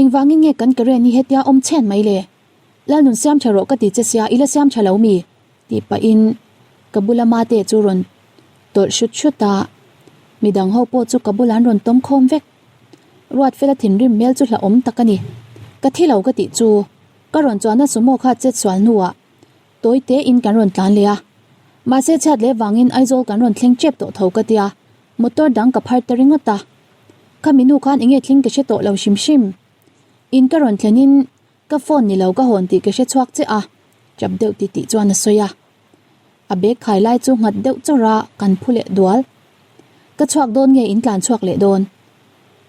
Engvangin nge kan current hi hetia awm chhen mai le? Lalnun siam tha rawh ka ti che sia i la siam tha lo mi? Tih pahin ka bula mate chu rawn tawlh hrut hrut a, midang ho pawh chu ka bulah an rawn tawm khawm vek. Ruatfela thinrim hmel chu hlauhawm tak a ni. Ka thi lo ka tih chu ka rawn chuanna sumo kha chet sual hnuah tawi tein kan rawn tlan leh a. Mahse chhiat leh vangin Aizawl kan rawn thleng tep tawh tho ka tia, motor dang ka phar ta ringawt a. Khami hnu khan enge thleng ka hre tawh lo hrim hrim. In ka rawn thlenin Ka phone ni lo ka hawn tih ka hre chhuak che a, chap deuh ti tih chuan a sawi a. A bag khai lai chu nghat deuh chawrh a, kan phu leh dual. Ka chhuak dawn nge in tlan chhuak leh dawn?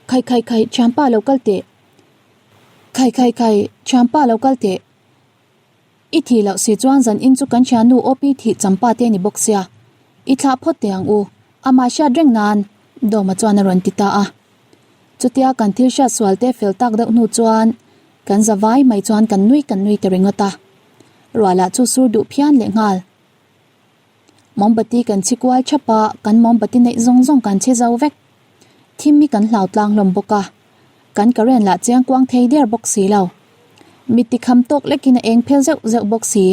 Khai khai khai, thianpa lo kal teh. Khai khai khai, thianpa lo kal teh. I thih loh si chuan zan in chu kan thiannu OP thih champa te ni bawk sia. I thlah phawt teh ang u, amah hriat reng nan, Dawma chuan a rawn ti ta a. Chutia kan thil hriat sual te fel tak deuh hnu chuan kan za vai mai chuan kan nui kan nui ta ringawt a. Ruah lah chu sur duh phian leh nghal. Mombati kan chhi kual thap a, kan mombati neih zawng zawng kan chhi zo vek. Thim hi kan hlau tlang hlawm bawk a, kan current lah chiang kuang thei der bawk si lo. Mitti kham tawk lekin a eng phel zeuh zeuh bawk si.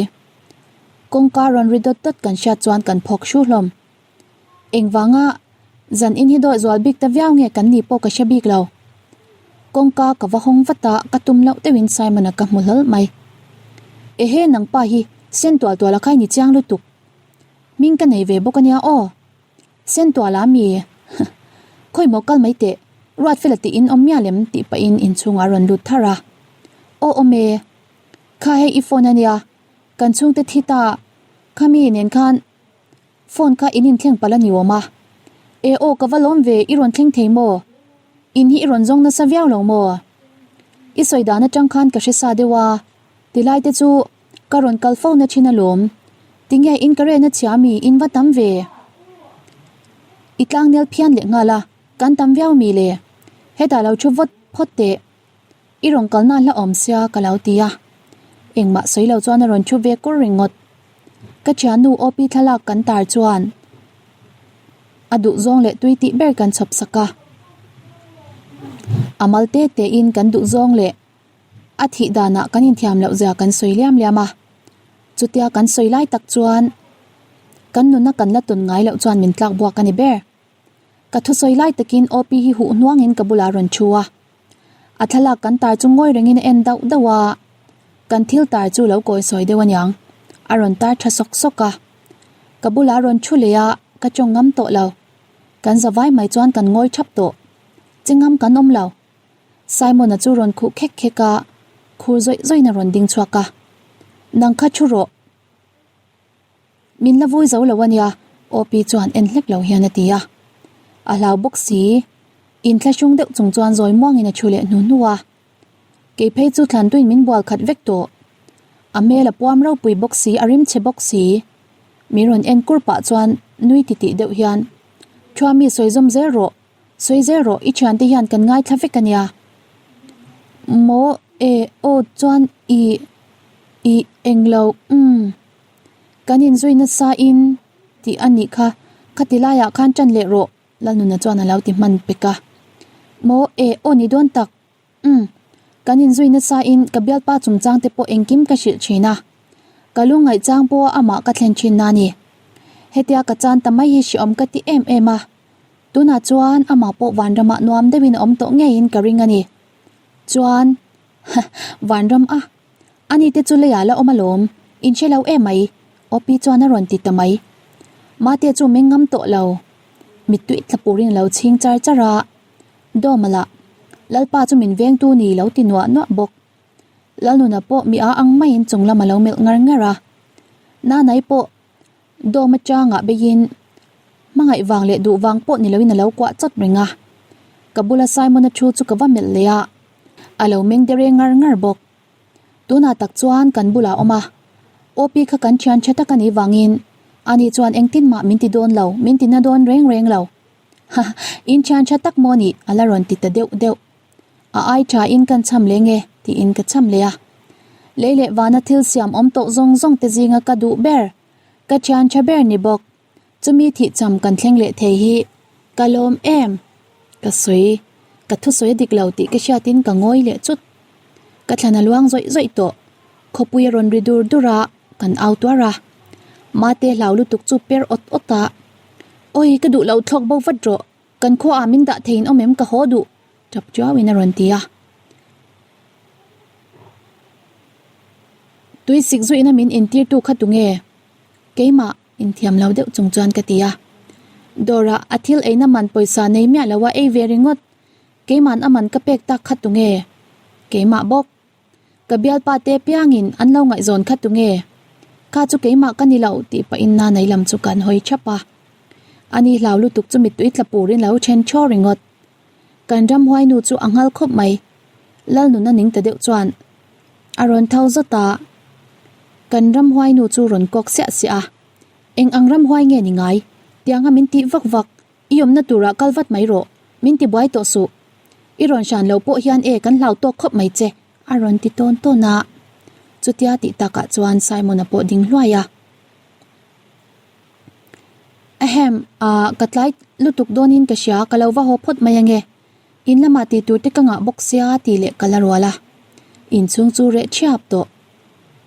Kawngka rawn ri dawt dawt kan hriat chuan kan phawk hru hlawm. Engvanga zan in hi dawih zual bik ta viau nge kan nih pawh ka hre bik lo. Kawngka ka va hawng vat a, ka tum loh deuhin Simon-a ka hmu hlawl mai. Ehe nangpa hi sen tual tual a khai ni chiang lutuk. Hming ka nei ve bawk ania aw. Sen tual a mi? Khawi maw kal mai teh, Ruatfela tih in awm mial em tih pahin inchhungah a rawn lut thar a. Aw awm e, kha hei i phone ania, kan chhungte thi ta, khami nen khan Phone kha in inthleng palh a ni awm a. E aw ka va lawm ve i rawn thleng thei maw? In hi i rawn zawng nasa viau lo maw? I sawi dan atang khan ka hre sa deuh a, tilai te chu ka rawn kal fo na thin alawm. Tinge in ka rehna chhia mi in va tam ve? I tlangnel phian leh nghal a, kan tam viau mi le? Hetah lo thu vawt phawt teh. I rawn kalna hla awm sia ka lo ti a, engmah sawi lo chuan a rawn thu ve kur ringawt. Ka thiannu OP thlalak kan tar chuan a duh zawng leh tui tih ber kan chhawp sak a, a mal te te in kan duh zawng leh a thih danah kan inthiam loh zia kan sawi liam liam a, chutia kan sawi lai tak chuan kan nuna kan la tawn ngai loh chuan min tlak buak a ni ber. Ka thusawi lai takin OP hi huh hnuangin ka bulah a rawn thu a. A thlalak kan tar chu ngawi rengin a en dauh dauh a, kan thil tar chu lo kawi sawi deuh aniang, a rawn tar tha sawk sawk a. Ka bulah a rawn thu leh a, ka tawng ngam tawh lo. Kan za vai mai chuan kan ngawi thap tawh. Che ngam kan awm lo. Simon-a chu rawn khuh khek khek a, khur zawih zawihin a rawn ding chhuak a. Nang kha thu rawh. Min la vui zo lo ania, OP chuan en hlek lo hian a ti a. A hlau bawk si, inthlahrung deuh chung chuan zawi muangin a thu leh hnu hnu a. Kei phei chu thlantuin min bual khat vek tawh. A hmel a puam ropui bawk si, a rim chhe bawk si. Min rawn en kur pah chuan nui titih deuh hian, Thuami sawi zawm zel rawh, sawi zel rawh, i thiante hian kan ngaithla vek ania. Maw e aw chuan i i englo umm. Kan inzui nasa in tih a nih kha, khati laiah khan ṭan leh rawh, Lalnuna chuan a lo ti hman pek a. Maw e aw ni dawn tak, umm, kan inzui nasa in ka bialpa chungchang te pawh engkim ka hrilh thin a, ka lungngaih chang pawh amah ka thlen thin na ni. Hetia ka chan ta mai hi hreawm ka ti em em a, tunah chuan amah pawh vanramah nuam deuhin a awm tawh ngeiin ka ring a ni. Chuan, vanram a. Ani te chu leiah la awm alawm, in hre lo em mai, Opi chuan a rawn ti ta mai. Mate chu meng ngam tawh lo, mittui tla purin a lo chhing char char a, Dawma lah, Lalpa chu min vengtu ni lo ti nuah nuah bawk. Lalnuna pawh mi a ang maiin chung lam a lo melh ngar ngar a. Nanai pawh Dawma changah beiin hmangaih vang leh duh vang pawh ni loin a lo kuah chawt reng a. Ka bula Simon-a thu chu ka va melh leh a. A lo meng dere ngar ngar bawk. Tunah tak chuan kan bulah awm a, OP kha kan thian tha tak a nih vangin ani chuan engtin mah min ti dawn lo, min ti na dawn reng reng lo. Ha, in thian tha tak maw nih? A la rawn ti ta deuh deuh. A ai tha in kan cham leh nge? tiin ka cham leh a. Lei leh vana thil siam awm tawh zawng zawng te zinga ka duh ber, ka thian tha ber ni bawk. Chumi thih cham kan thleng leh thei hi ka lawm em? Ka sawi, ka thusawi a dik lo tih ka hriatin ka ngawi leh chut. Ka thlan a luang zawih zawih tawh. Khawpui a rawn ri dur dur a, kan au tuar a. Mate hlau lutuk chu per awt awt a, Awi ka duh lo thlawk bo vat rawh, kan khuaah min dah theiin awm em ka haw duh, tap tuauin a rawn ti a. Tui sik zuihna min intirtu kha tunge? Keimah inthiam lo deuh chung chuan ka ti a. Dawrah a thil eina man pawisa nei miah lo a ei ve ringawt. Keima'n a man ka pek tak kha tunge? Keimah bawk. Ka bialpa te piangin an lo ngaihzawn kha tunge? Kha chu keimah ka ni lo tih pahin Nanai lam chu kan hawi thap a. Ani hlau lutuk chu mittui tla purin lo then thaw ringawt. Kan ramhuai nu chu a nghal khawp mai. Lalnuna ning ta deuh chuan a rawn tho zawt a, kan ramhuai nu chu rawn kawk siah siah a. Eng ang ramhuai nge ni ngai? Tianga min tih vak vak. I awmna turah kal vat mai rawh, min ti buai tawh suh. I rawn hran lo pawh hian e kan hlau tawk khawp mai che, a rawn ti tawn tawn a. Chutia tih takah chuan Simon-a pawh ding hluai a. Ahem, ah, ka tlai lutuk dawnin ka hria, ka lo va haw phawt mai ange. In lamah tih tur te ka ngah bawk sia tih leh ka la rual a. Inchhung chu reh thiap tawh.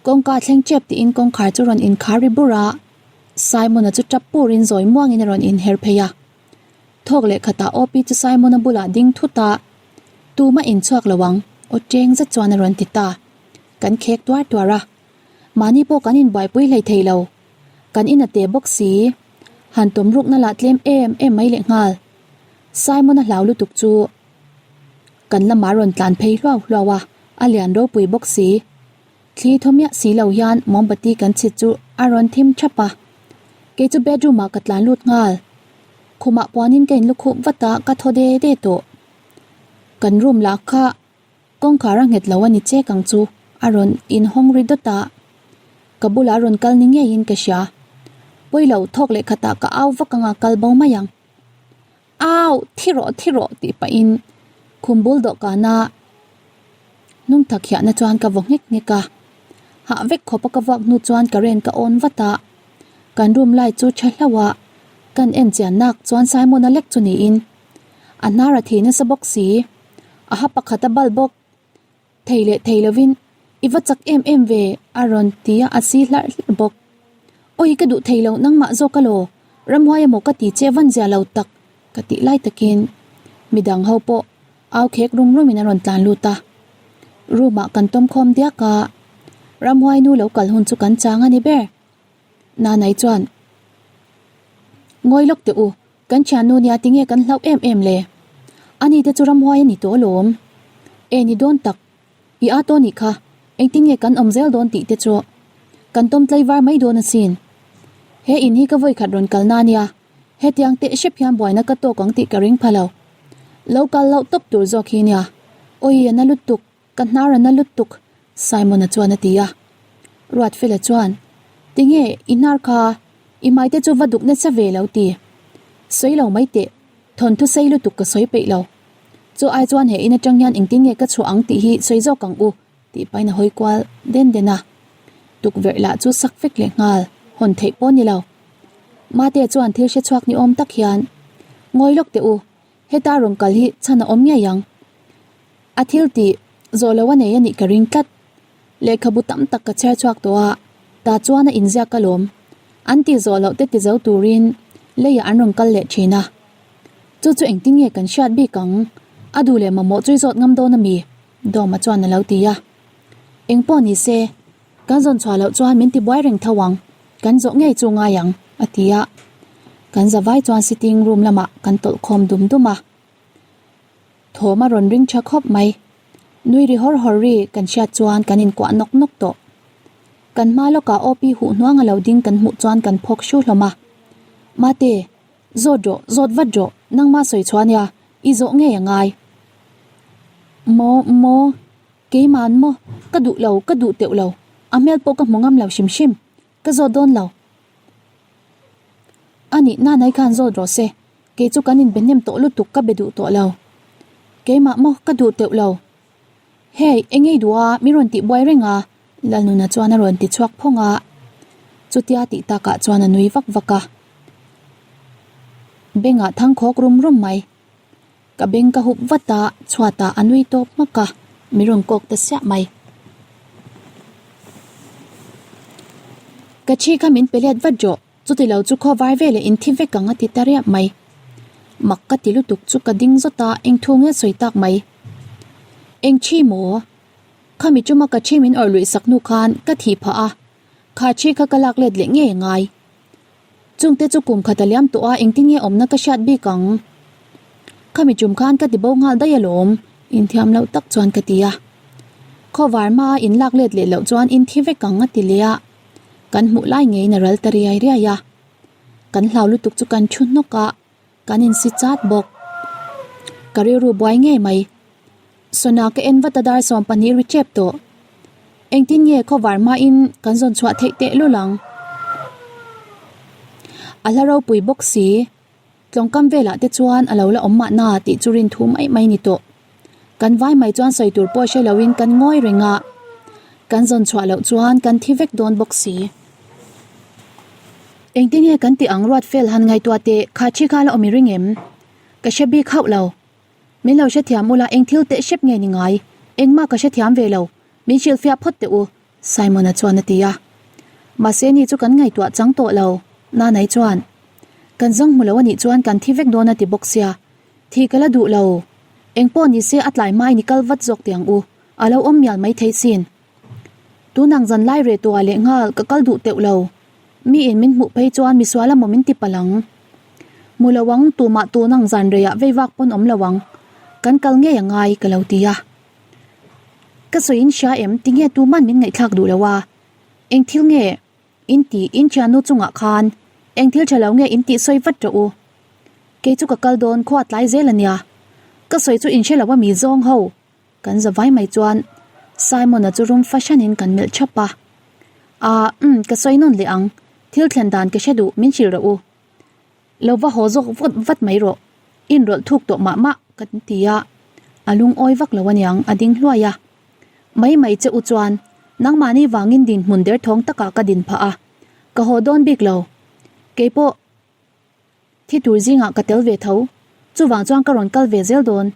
Kawngka thleng tep tiin kawngkhar chu rawn inkhar ri bur a. Simon-a chu tap purin zawi muangin a rawn inher phei a. Thawk leh khatah Opi chu Simon-a bulah ding thut a, Tumah inchhuak lo ang, aw cheng zet chuan a rawn ti ta. Kan khek tuar tuar a. Mahni pawh kan inbuaipui hlei thei lo. Kan in a te bawk si. Han tawm rukna lah tlem em em mai leh nghal. Simon-a hlau lutuk chu kan lamah a rawn tlan phei hluau hluau a, a lian ropui bawk si. Thli thaw miah si lo hian mombati kan chhit chu a rawn thim thap a. Kei chu bedroom ah ka tlan lut nghal. Khumah puanin ka inlukhup vat a, ka thaw de de tawh. Kan room lah kha kawngkhar a nghet lo a ni chek ang chu a rawn inhawng ri dawt a. Ka bulah a rawn kal ni ngeiin ka hria. Pawi lo thawk leh khatah ka au vak anga kal bo mai ang. Au! Thi rawh, thi rawh tih pahin khum bul dawhkana hnung thak hiahna chuan ka vaw nghek nghek a. Hah vek khawpa ka vuak hnu chuan current ka on vat a. Kan room light chu tha hlauh a, kan en chian nak chuan Simon-a lek chu niin a hnar a thi nasa bawk si. A ha pakhat a bal bawk. Thei leh thei lovin i va chak em em ve a rawn ti a, a si hlarh hlarh bawk. Awi ka duh thei lo nangmah zawk alaw, ramhuai emaw ka ti che van zia lo tak ka tih lai takin midang ho pawh au khek rum rumin a rawn tlan lut a. Room ah kan tawm khawm diak a, ramhuai nu lo kal hun chu kan chang a ni ber. Nanai chuan Ngawi lawk teh u, Kan thiannu nia tinge kan hlauh em em le? Ani te chu ramhuai a ni tawh alawm. E ni dawn tak. I a tawh nih kha, engtin nge kan awm zel dawn tih te chu kan tawm tlei var mai dawn asin. He in hi ka vawi khat rawn kalna ania, hetiang teh hrep hian buaina ka tawk ang tih ka ring pha lo. Lo kal loh tawp tur zawk hi nia. Awi a na lutuk. Ka hnar a na lutuk, Simon-a chuan a ti a. Ruatfela chuan, Tinge, i hnar kha, i hmaite chu va duk nasa ve lo ti. Sawi lo mai teh, thawnthu sei lutuk ka sawi peih lo. Chu ai chuan he in atang hian engtin nge ka chhuah ang tih hi sawi zawk ang u, tih pahin a hawi kual den den a. Tukverh lah chu sak vek leh nghal, hawn theih pawh ni lo. Mate chuan thil hre chhuak ni awm tak hian, Ngawi lawk teh u, heta rawn kal hi chhan a awm ngei ang. A thil tih zawh lo a nei a nih ka ring tlat. Lehkhabu tam tak ka chhiar chhuak tawh a, tah chuan a inziak alawm. An tih zawh loh te ti zo turin leiah an rawn kal leh thin a. Chu chu engtin nge kan hriat bik ang? A duh leh mamawh chu i zawt ngam dawn a mi? Dawma chuan a lo ti a. Eng pawh ni se, kan zawn chhuah loh chuan min tibuai reng tho ang, kan zawh ngei chu ngai ang, a ti a. Kan zavai chuan sitting room lamah kan tawlh khawm dum dum a. Thawm a rawn ring tha khawp mai. Nui ri hawr hawr ri kan hriat chuan kan inkuah nawk nawk tawh. Kan hma lawkah OP huh hnuang a lo ding kan hmuh chuan kan phawk hru hlawm a. Mate, zawt rawh, zawt vat rawh, nangma sawi chhuah nia, i zawh ngei a ngai. Maw, maw, keiman maw, ka duh lo, ka duh teuh lo, a hmel pawh ka hmu ngam lo hrim hrim, ka zawt dawn lo. A nih nanai khan zawt rawh se, kei chu kan inbe hnem tawh lutuk ka be duh tawh lo. Keimah maw ka duh teuh lo. Hey, eng ei duh a, min rawn tih buai reng a, Lalnuna chuan a rawn ti chhuak phawng a. Chutia tih takah chuan a nui vak vak a. Bengah thangkhawk rum rum mai. Ka beng ka hup vat a, chhuatah a nui tawp hmak a. min rawn kawk ta siah mai. Ka thi kha min pe let vat rawh, chuti lo chu khaw var veleh in thi vek ang a ti ta riap mai. Mak ka ti lutuk chu ka ding zawt a, eng thu nge sawi tak mai. Eng thi maw? Khami chuma ka thi min awrh luih sak hnu khan ka thih phah a, kha thi kha ka lak let leh ngei a ngai. Chungte chu kum khat a liam tawh a, engtin nge awmna ka hriat bik ang? Khami chum khan ka ti bo nghal daih alawm, inthiam loh tak chuan ka ti a. Khawvar hmaa in lak let leh loh chuan in thi vek ang a ti leh a, kan hmuh lai ngeiin a ral ta riai riai a. Kan hlau lutuk chu kan thu hnawk a, kan insi chat bawk. Ka rilru buai ngei mai. Sona ka en vat a dar 12 ri tep tawh. Engtin nge khawvar hmain kan zawn chhuah theih teh lul ang? A hla ropui bawk si. Tlawngkam velah te chuan a lo la awm mahna tih chu rin thu mai mai ni tawh. Kan vai mai chuan sawi tur pawh hre loin kan ngawi reng a. Kan zawn chhuah loh chuan kan thi vek dawn bawk si. Engtin nge kan tih ang ruat fel han ngaihtuah teh kha thi kha la awm i ring em? Ka hre bik hauh lo. Min lo hrethiam ula eng thil teh hrep nge ni ngai? Engmah ka hrethiam ve lo. Min hrilhfiah phawt teh u, Simon-a chuan a ti a. Mahse ni chu kan ngaihtuah chang tawh lo, Nanai chuan. Kan zawng hmu lo a nih chuan kan thi vek dawn a ti bawk sia. Thi ka la duh lo. Eng pawh ni se a tlai hmain i kal vat zawk teh ang u, a lo awm mial mai thei sin. Tunang zan lai reh tawhah leh nghal ka kal duh teuh lo. Mi in min hmuh phei chuan misual amaw min ti palh ang. Hmu lo ang, tumah tunang zan reiah vei vak pawn awm lo ang. Kan kal ngei a ngai ka lo ti a. Ka sawi in hria em tinge tuman min ngaihthlak duh lo a. Eng thil nge in tih in thiannu chungah khan eng thil tha lo nge in tih sawi vat rawh u. Kei chu ka kal dawn khua tlai zel a nia. Ka sawi chu in hre lo a mi zawng ho. Kan za vai mai chuan Simon-a chu rum fahranin kan melh thap a. Aa, umm, ka sawi nawn leh ang. Thil thlen dan ka hre duh, min hrilh rawh u. Lo va haw zawk vat vat mai rawh. Inrawlh thuk tawh mah mah, kan ti a. A lungawi vak lo aniang, a ding hluai a. Mai mai che u chuan, nangmahni vangin dinhmun derthawng takah ka din phah a. Ka haw dawn bik lo. Keipawh. Thi tur zingah ka tel ve tho, chuvang chuan ka rawn kal ve zel dawn,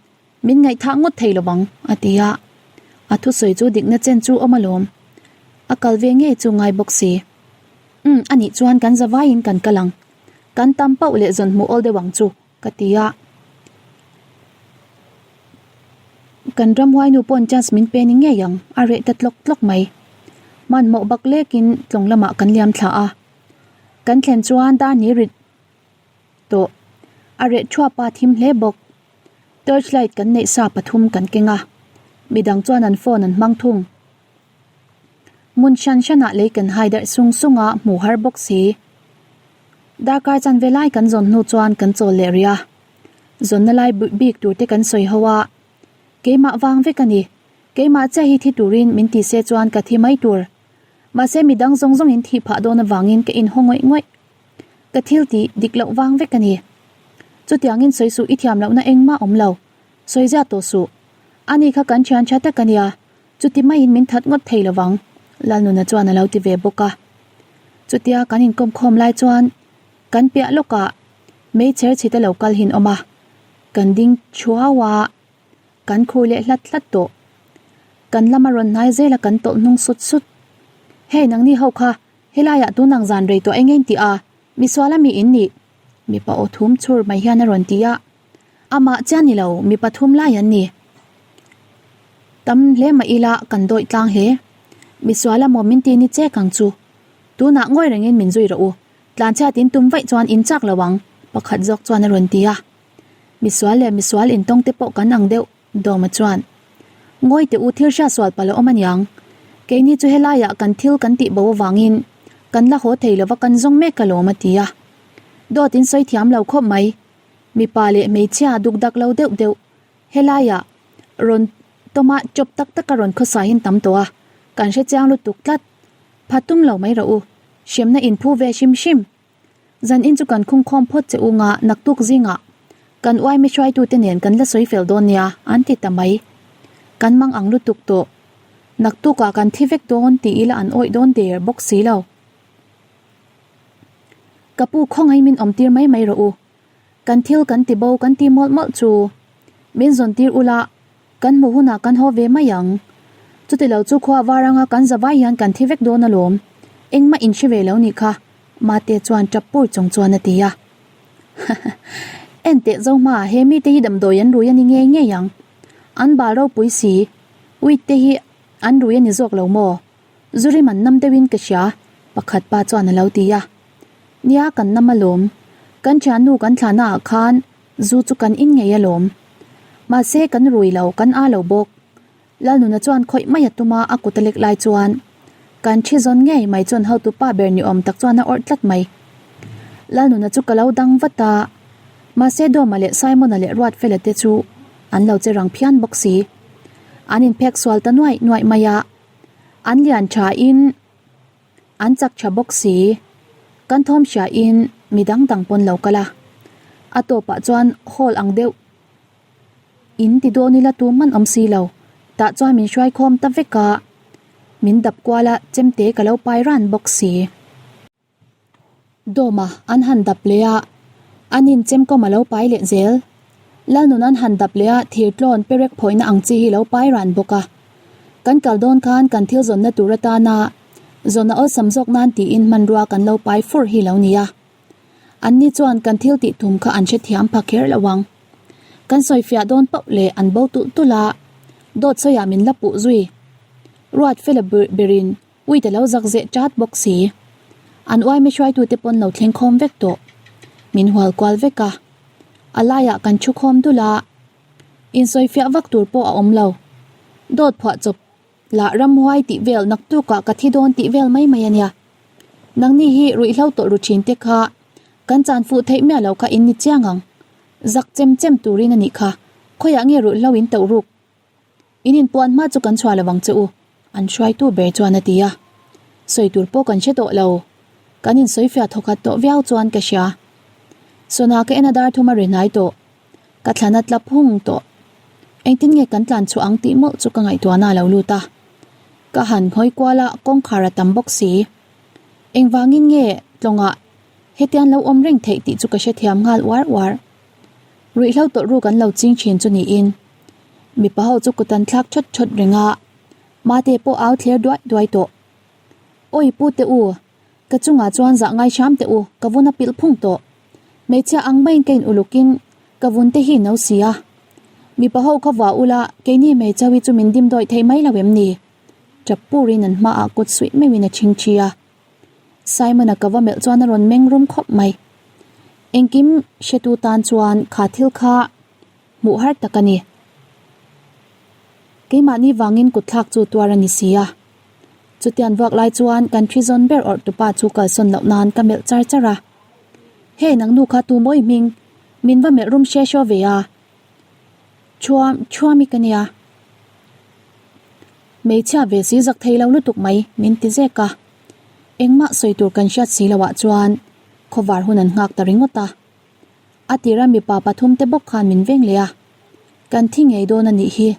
min ngaihthah ngawt thei lo vang, a ti a. A thusawi chu dikna chen chu awm alawm. A kal ve ngei chu ngai bawk si. Umm, a nih chuan kan zavaiin kan kal ang. Kan tam pauh leh zawn hmuh awl deuh ang chu, ka ti a. Kan ramhuainu pawn chance min pe ni ngei ang, a reh ta tlawk tlawk mai. Hmanhmawh bak lekin tlawng lamah kan liam thla a. Kan thlen chuan dar ni rit tawh a reh thuap a thim hle bawk. Torch light kan neih sa pathum kan keng a, midang chuan an phone an hmang thung. Hmun hran hranah lei kan hai darh sung sung a hmuh har bawk si. Darkar chanve lai kan zawn hnu chuan kan chawl leh rih a, zawnna lai bik tur te kan sawi ho a, keimah vang vek a ni, keimah chiah hi thi turin min ti se chuan ka thi mai tur. Mahse mi dang zawng zawngin thih phah dawn avangin ka inhaw ngawih ngawih. Ka thil tih dik loh vang vek a ni. Chutiangin sawi suh i thiam lohna engmah awm lo. Sawi zia tawh suh. Ani kha kan thian tha tak a nia, chuti maiin min that ngawt thei lovang, Lalnuna chuan a lo ti ve bawk a. Chutia kan inkawm khawm lai chuan kan piah lawkah meichher chhit a lo kal hin awm a, kan ding thuau a. Kan khur leh hlat hlat tawh. Kan lama rawn hnai zel a kan tawlh hnung sut sut. Hei nangni ho kha, helaiah tunang zan rei tawh eng eng tih a, misual a mi in nih? Mipa aw thum chhur mai hian a rawn ti a. Amah chiah ni lo, mipa thum lai an ni. Tam hle mah ila kan dawih tlang hle. Misual a maw min ti ni chek ang chu. Tunah ngawi rengin min zui rawh u. Tlanchhiat in tum vaih chuan in chak lo ang, pakhat zawk chuan a rawn ti a. Misual leh misual intawng te pawh kan ang deuh, Dawma chuan. Ngawi teh u thil hriat sual palh a awm aniang. Keini chu helaiah kan thil kan tih bo avangin kan la haw thei lova kan zawng mek alawm a ti a. Dawt in sawi thiam lo khawp mai. Mipa leh hmeichhia duk dak lo deuh deuh helaiah rawn tawma chawp tak taka rawn khawsahin tam tawh a, kan hre chiang lutuk tlat. Phat tum lo mai rawh u, hremna inphu ve hrim hrim. Zan in chu kan khung khawm phawt che u nga naktuk zingah kan uaimi hruaitute nen kan la sawi fel dawn nia an ti ta mai. Kan mang ang lutuk tawh. Naktukah kan thi vek dawn ti ila an awih dawn der bawk si lo. Ka pu khawngaih min awm tir mai mai rawh u. Kan thil kan ti bo kan ti mawlh mawlh chu min zawn tir ula. Kan hmuh hunah kan haw ve mai ang. Chutilo chu khua var anga kan zavai hian kan thi vek dawn alawm. Engmah in hre ve lo nih kha, Mate chuan tap pur chung chuan a ti a. Enteh Zohma, he mite hi damdawi an rui a ni ngei ngei ang. An bal ropui si, Uit te hi an rui a ni zawk lo maw? Zurim an nam deuhin ka hria, pakhat pa chuan a lo ti a. Nia kan nam alawm, kan thiannu kan thlahna ah khan zu chu kan in ngei alawm. Mahse kan rui lo, kan a lo bawk. Lalnuna chuan khawih mai a tum a, a kut a lek lai chuan kan thi zawn ngei mai chuan hotu pa ber ni awm tak chuan a awrh tlat mai. Lalnuna chu ka lo dang vat a, mahse Dawma leh Simon-a leh Ruatfela te chu an lo che rang phian bawk si. An inphek sual ta nuaih nuaih mai a, an lian tha in an chak tha bawk si. Kan thawm hria in mi dang dang pawn lo kal a, a tawpah chuan hall ang deuh In ti dawn ila tu hman awm si lo, tah chuan min hruai khawm ta vek a, min dap kual a chemte ka lo pai ran bawk si. Dawma an han dap leh a, an in chemkawm a lo pai leh zel. Lalnun an han dap leh a thir tlawn perek phawihna ang chi hi lo pai ran bawk a. Kan kal dawn khan kan thil zawnna tur atana zawn a awlsam zawk nan tiin hmanrua kan lo pai fur hi lo ni a. Anni chuan kan thil tih tum kha an hrethiam pha kher lo ang. Kan sawifiah dawn pauh leh an bo tulh tulh a, dawt sawiah min la puh zui. Ruat fela berin uite lo zak zeh chat bawk si. An uaime hruaitute pawn lo thleng khawm vek tawh. Min hual kual vek a. A laiah kan thu khawm dul a. Insawifiah vak tur pawh a awm lo. Dawt phuah chawp Lah ramhuai tih vel naktukah ka thi dawn tih vel mai mai a nia. Nangni hi ruihhlo tawlh ru thin te kha kan chan fuh theih miah lo kha in ni chiang ang. Zak chem chem turin a nih kha. Khawiah nge ruihhlo in tauh ruk? In inpuan hma chu kan chhuah lo ang che u, an hruaitu ber chuan a ti a. Sawi tur pawh kan hre tawh lo. Kan insawifiah thawkhat tawh viau chuan ka hria. Sona ka en a dar thum a ri hnai tawh. Ka thlan a tla phung tawh. Engtin nge kan tlan chhuah ang tih mawlh chu ka ngaihtuahna a lo lut a. Ka han hawi kual a, kawngkhar a tam bawk si. Engvangin nge tlawngah hetian lo awm reng theih tih chu ka hrethiam nghal uar uar. Ruihhlo tawlh ruk an lo ching thin chu niin mipa ho chu kut an thlak thawt thawt reng a, mate pawh au thler duai duai tawh. Awi pu te u, Ka chungah chuan zah ngai hram teh u, ka vun a pilh phung tawh. Hmeichhia ang maiin ka in ulukin ka vun te hi no si a. Mipa ho kha vua ula, keini hmeichhia hi chu min dim dawih thei mai lo em ni? Tap purin an hmaah kut suih meuhin a chhing thi a. Simon-a ka va melh chuan a rawn meng rum khawp mai. Engkim hretu tan chuan kha thil kha hmuh har tak a ni. Keimahni vangin kutthlak chu tuar a ni si a. Chutian vuak lai chuan kan thi zawn ber awrh tupa chu kalsawn loh nan ka melh char char a. Hei nang nu kha tu mawi hming min va melh rum hre hraw ve a. Thuam thuam i ka nia. Hmeichhia ve si zak thei lo lutuk mai min ti zek a. Engmah sawi tur kan hriat si loh ah chuan khawvar hun an nghak ta ringawt a. A tira mipa pathum te bawk khan min veng leh a. Kan thi ngei dawn a nih hi.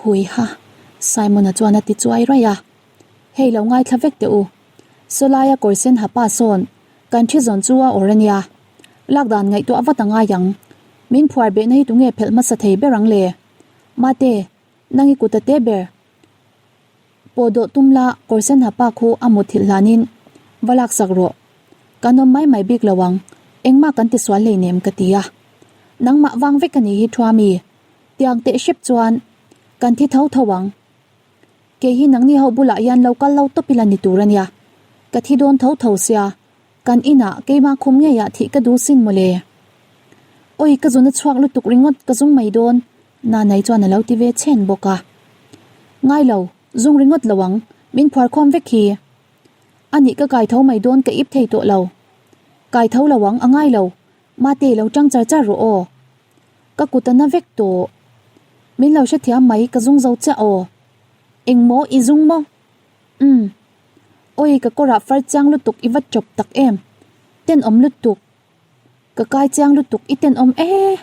Hui ha, Simon-a chuan a ti chuai raih a. Hei lo ngaithla vek teh u. Sawlaia kawr sen ha pa sawn kan thi zawn chu a awr a nia. Lak dan ngaihtuah vat a ngai ang. Min phuar behna hi tunge phelh hmasa thei ber ang le? Mate, nang i kut a te ber. Pawh dawh tum la, kawr sen ha pa khu a mutthilh hlanin va laksak rawh. Kan awm mai mai bik lo ang. Engmah kan tisual hleinem ka ti a. Nangmah vang vek a nih hi Thuami. Tiang teh hrep chuan kan thi tho tho ang. Kei hi nangni ho bulah hian lo kal lo tawp ila ni tur a nia. Ka thi dawn tho tho sia, kan inah keimah khum ngeiah thih ka duh sin mawle. Awi ka zun a chhuak lutuk ringawt ka zung mai dawn, Nanai chuan a lo ti ve chhen bawk a. Ngai lo, zung ringawt lo ang, min phuar khawm vek hi. Anih ka kai tho mai dawn ka ip thei tawh lo. Kai tho lo ang, a ngai lo, Mate lo tang char char rawh aw. Ka kut a na vek tawh. Min lo hrethiam mai ka zung zo chiah aw. Engmaw i zung maw? Umm. Awi ka kawrah far chiang lutuk i va chawp tak em. Tenawm lutuk. Ka kai chiang lutuk i tenawm ee.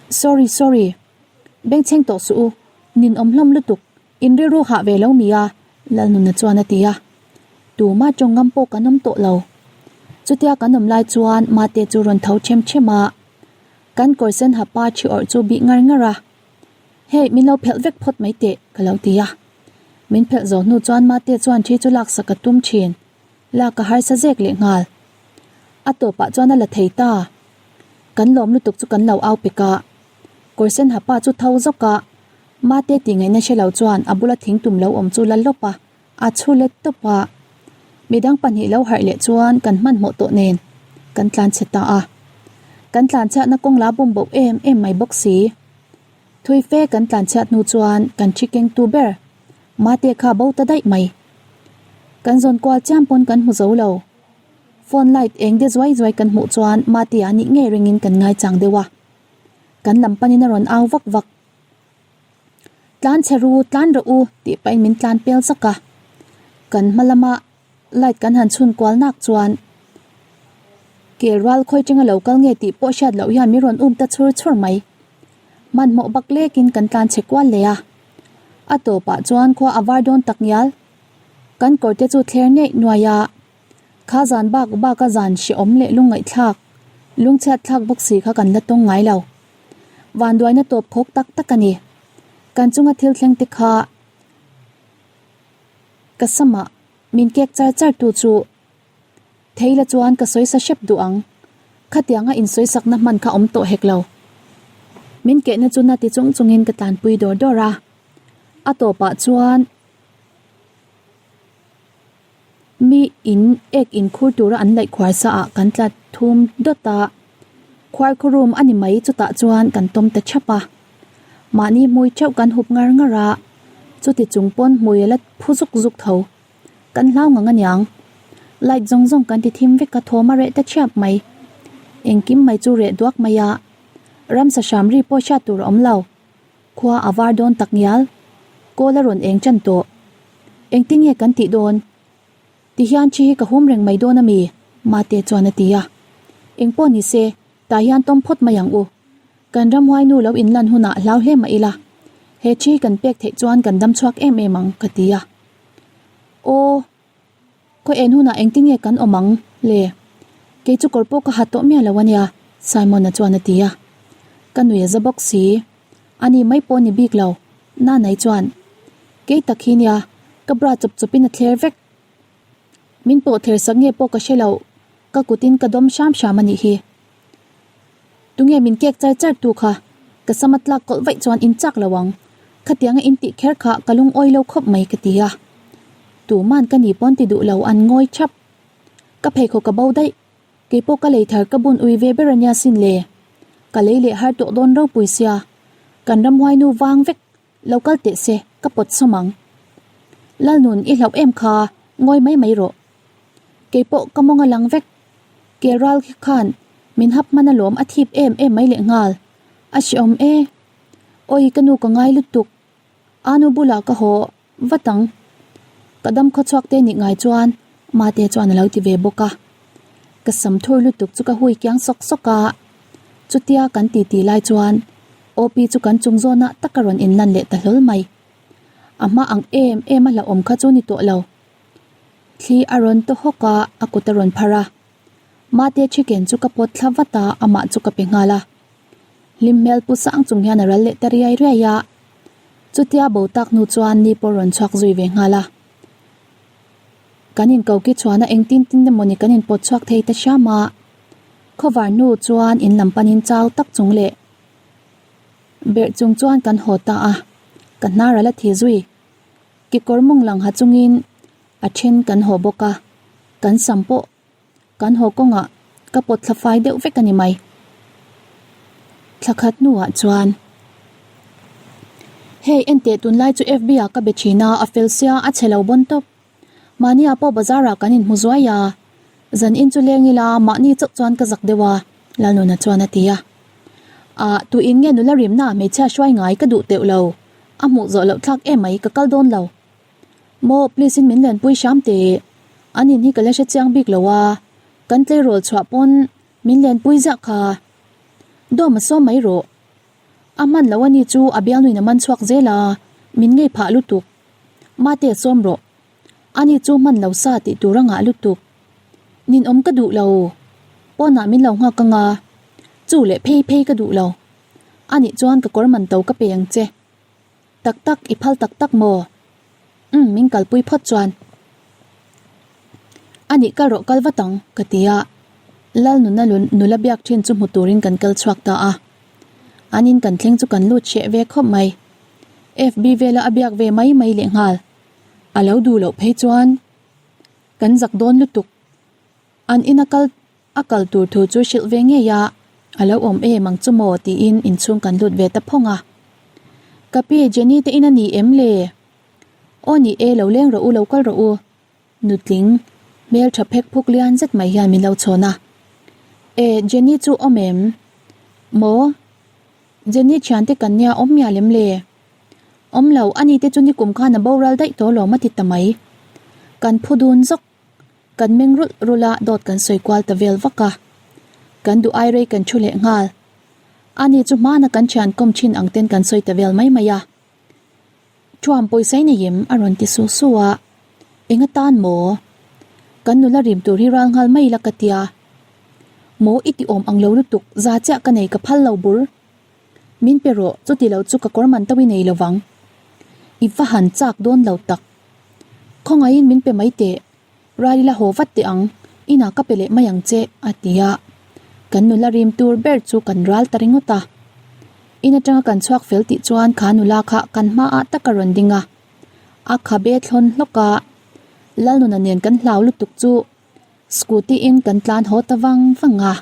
Sorry sorry. Bengchheng tawh suh u. Ninawm hlawm lutuk. In rilru hah ve lo mi a? Lalnuna chuan a ti a. Tuma tawng ngam pawh kan awm tawh lo. Chutia kan awm lai chuan Mate chu rawn tho them them a. Kan kawr sen ha pa thi awrh chu bih ngar ngar a. Hei, min lo phelh vek phawt mai teh, ka lo ti a. Min phelh zawh hnu chuan Mate chuan thi chu laksak a tum thin. Lak a harsa zek leh nghal. A tawpah chuan a la thei ta. Kan lawm lutuk chu kan lo au pek a. Kawr sen ha pa chu tho zawk a, Mate tih ngaihna hre lo chuan a bula thing tum lo awm chu la lawp a, a chhu let tawp a. Midang pahnih lo harh leh chuan kan hmanhmawh tawh nen kan tlan chhe ta a. Kan tlan chhiatna kawng la bum boh em em mai bawk si. Thui fe kan tlan chhiat hnu chuan kan thi kengtu ber Mate kha bo ta daih mai. Kan zawn kual chiam pawn kan hmu zo lo. Phone light eng de zuai zuai kan hmuh chuan Mate-a nih ngei ringin kan ngaichang deuh a. Kan lam panin a rawn au vak vak. Tlan chhe ru, tlan rawh u tih pahin min tlan pel zak a. Kan hma lama light kan han chhun kual nak chuan kel rual khawi tanga lo kal nge tih pawh hriat loh hian min rawn um ta chhur chhur mai. Hmanhmawh bak lekin kan tlan chhe kual leh a. A tawpah chuan khua a var dawn tak ngial. Kan kawr te chu thler ngei nuai a. Kha zan bak bak a zan hrehawm leh lungngaihthlak, lungchhiat thlak bawk si kha kan la tawng ngai lo. Vanduaina tawp khawk tak tak a ni. Kan chunga thil thleng te kha ka samah min kek char char tu chu thei la chuan ka sawi sa hrep duh ang. Khatianga insawisakna hman kha awm tawh hek lo. Min kehna chu na ti chung chungin ka tlanpui dawr dawr a. A tawpah chuan. Mi in ek in khur tura an laih khuar sa ah kan tla thum dawt a, khuar khaw room a ni mai chutah chuan kan tawm ta thap a, mahni hmui theuh kan hup ngar ngar a, chuti chung pawn hmui a la phu zuk zuk tho, kan hlau ngang aniang, light zawng zawng kan ti thim vek a thawm a reh ta thiap mai, engkim mai chu reh duak mai a, ramsa hram ri pawh hriat tur a awm lo. Khua a var dawn tak ngial. Kawl a rawn eng tan tawh. Engtin nge kan tih dawn? Ti hian thi hi ka hum reng mai dawn a mi? Mate chuan a ti a. Engpawh ni se, tah hian tawm phawt mai ang u. Kan ramhuai nu lo inlan hunah hlau hle mah ila. He thi kan pek theih chuan kan dam chhuak em em ang, ka ti a. Aw. Khaw en hunah engtin nge kan awm ang le? Kei chu kawr pawh ka ha tawh miah lo ania, Simon-a chuan a ti a. Ka nui a za bawk si. Ani mai pawh ni bik lo, Nanai chuan, Kei tak hi nia, ka bra chawp chawpin a thler vek. Min pawh ther sak nge pawh ka hre lo, ka kutin ka dawm hram hram a nih hi. Tunge min kek char char tu kha? Ka sama tlak kawlh vaih chuan in chak lo ang. Khatianga in tih kher kha ka lungawi lo khawp mai ka ti a. Tuman ka ni pawn ti duh lo an ngawi thap. Ka pheikhawk ka bo daih. Keipawh ka lei thar ka bun ui ve ber ania sin le. Ka lei leh har tawh dawn ropui sia. Kan ramhuai nu vang vek lo kal teh se ka pawt sawm ang. Lalnun i hlauh em kha ngawi mai mai rawh. Keipawh ka mawng a lang vek. Kel ral khi khan min hap hman alawm a thip em em mai leh nghal. A hreawm e. Awi ka nu ka ngai lutuk. Anu bulah ka haw vat ang. Ka dam khaw chhuak te nih ngai chuan Mate chuan a lo ti ve bawk a. Ka sam thur lutuk chu ka hui kiang sawk sawk a. Chutia kan titi lai chuan OP chu kan chung zawnah tak a rawn inlan leh ta hlawl mai. A hma ang em em a hlauhawm kha chu ni tawh lo. Thli a rawn taw hawk a, a kut a rawn phar a. Mate chicken chu ka pawt thla vat a, amah chu ka pe nghal a. Hlim hmel pu sang chung hian a ral leh ta riai riai a. Chutia bo tak hnu chuan ni pawh rawn chhuak zui ve nghal a. Kan inko ki chhuan a engtin tin emaw ni kan inpawt chhuak thei ta hriam a. Khawvar hnu chuan in lam panin chau tak chung leh berh chung chuan kan haw ta a, ka hnar a la thi zui. Kekawr mawng lang ha chungin a then kan haw bawk a, kan sam pawh kan haw kawngah ka pawt thla fai deuh vek a ni mai. Thla khat hnuah chuan Hei enteh tunlai chu FB ah ka be thin a, a fel sia a chhe lo bawn tawp. Mahni ah pawh bazar ah kan inhmu zuai a, zan in chu leng ila mahni chauh chuan ka zak deuh a, Lalnuna chuan a ti a. Ah, tu in nge nula rimna hmeichhia hruai ngai ka duh teuh lo, a hmuh zawh loh thlak em mai ka kal dawn lo. Maw please in min lenpui hram teh, an in hi ka la hre chiang bik lo a, kan tleirawl chhuah pawn min lenpui ziah kha. Dawm a sawm mai rawh. A hman lo a ni chu a bialnuin a man chhuak zel a, min ngei phah lutuk. Mate sawm rawh. Ani chu hman lo sa tih tur a ngah lutuk. Ninawm ka duh lo. Pawnah min lo nghak anga, chu leh phei phei ka duh lo. Anih chuan ka kawr man to ka pe ang che. Tak tak, i phal tak tak maw? Umm, min kalpui phawt chuan. A nih kal rawh kal vat ang, ka ti a. Lalnuna nula biak thin chu hmu turin kan kal chhuak ta a. An in kan thleng chu kan lut hreh ve khawp mai. FB vela a biak ve mai mai lehnghal. A lo duh loh phei chuan kan zak dawn lutuk. An ina kal a kal tur thu chu hrilh ve ngei a, a lo awm em ang chu maw tiin inchhung kan lut ve ta phawng a. Ka pi, Jenny te in a ni em le? Aw ni e, lo leng rawh u, lo kal rawh u. Nutling, hmel tha phek phuk lian zet mai hian min lo chhawn a. E, Jenny chu awm em? Maw? Jenny thiante kan nia awm mial em le? Awm lo, ani te chu nikum khan a boral daih tawh lawm a ti ta mai. Kan phu dun zawk. Kan meng rulh rulh a, dawt kan sawi kual ta vel vak a. Kan duh ai rei kan thu leh nghal. Ani chu hmana kan thian kawm thin ang ten kan sawi ta vel mai mai a. Thuam pawisa i nei em? a rawn ti su su a. Eng atan maw? Kan nula rim tur hi ral nghal mai la ka tia. Maw i ti awm ang lo lutuk, za chiah ka nei ka phal lo bur. Min pe rawh, chuti lo chu ka kawr man tauh i nei lo vang. I va han chak dawn lo tak. Khawngaihin min pe mai teh, ral ila haw vat teh ang, inah ka pe leh mai ang che, a ti a. Kan nula rim tur ber chu kan ral ta ringawt a. In atanga kan chhuak fel tih chuan kha nula kha kan hmaah tak a rawn ding a. A khabe thlawn hlawk a, Lalnuna nen kan hlau lutuk chu scooty in kan tlan haw ta vang vang a.